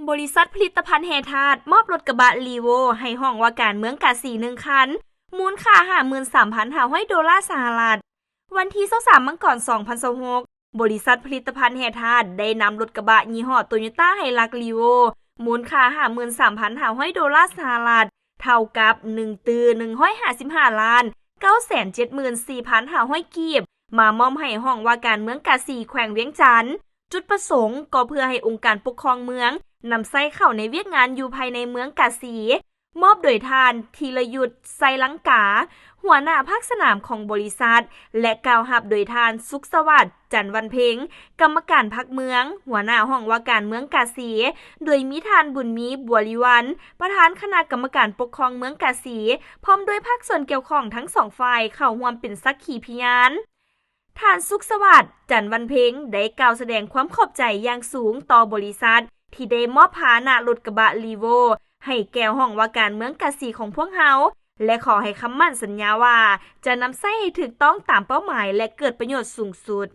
ບໍລິສັດຜະລິດຕະພັນແຮ່ທາດ ມອບລົດກະບະ Revo ໃຫ້ຫ້ອງວ່າການເມືອງກາສີ ໜຶ່ງຄັນ ມູນຄ່າ ຫ້າໝື່ນສາມພັນຫ້າຮ້ອຍໂດລາສະຫະລັດ. ວັນທີ ຊາວສາມ ມັງກອນ ສອງພັນຊາວຫົກ ບໍລິສັດຜະລິດຕະພັນແຮ່ທາດ ໄດ້ນຳລົດກະບະຍີ່ຫໍ້ Toyota Hilux Revo ມູນຄ່າ ຫ້າໝື່ນສາມພັນຫ້າຮ້ອຍໂດລາສະຫະລັດ ເທົ່າກັບ ໜຶ່ງຕື້ ໜຶ່ງຮ້ອຍຫ້າສິບຫ້າລ້ານ ເກົ້າແສນເຈັດໝື່ນສີ່ພັນຫ້າຮ້ອຍກີບ ມາມອບໃຫ້ຫ້ອງວ່າການເມືອງກາສີ ແຂວງວຽງຈັນ. ຈຸດປະສົງກໍເພື່ອໃຫ້ອົງການປົກຄອງເມືອງ ນຳໃຊ້ເຂົ້າໃນວຽກງານຢູ່ພາຍໃນເມືອງກາສີ. ມອບໂດຍທ່ານ ທີລະຍຸດ ໄຊລັງກາ ຫົວໜ້າພາກສະໜາມຂອງບໍລິສັດ ແລະ ກ່າວຮັບໂດຍທ່ານ ສຸກສະຫວັດ ຈັນວັນເພັງ ກຳມະການພັກເມືອງ, ຫົວໜ້າຫ້ອງວ່າການເມືອງກາສີ, ໂດຍມີທ່ານ ບຸນມີ ບົວລິວັນ ປະທານຄະນະກຳມະການປົກຄອງເມືອງກາສີ ພ້ອມດ້ວຍພາກສ່ວນກ່ຽວຂ້ອງທັງສອງຝ່າຍເຂົ້າຮ່ວມເປັນສັກຂີພະຍານ. ທ່ານ ສຸກສະຫວັດ ຈັນວັນເພັງ ໄດ້ກ່າວສະແດງຄວາມຂອບໃຈຢ່າງສູງຕໍ່ບໍລິສັດ ທີ່ໄດ້ມອບພາຫະນະລົດກະບະ Revo ໃຫ້ແກ່ຫ້ອງວ່າການເມືອງກາສີຂອງພວກເຮົາ ແລະ ຂໍໃຫ້ຄຳໝັ້ນສັນຍາວ່າ ຈະນຳໃຊ້ໃຫ້ຖືກຕ້ອງຕາມເປົ້າໝາຍ ແລະ ເກີດປະໂຫຍດສູງສຸດ.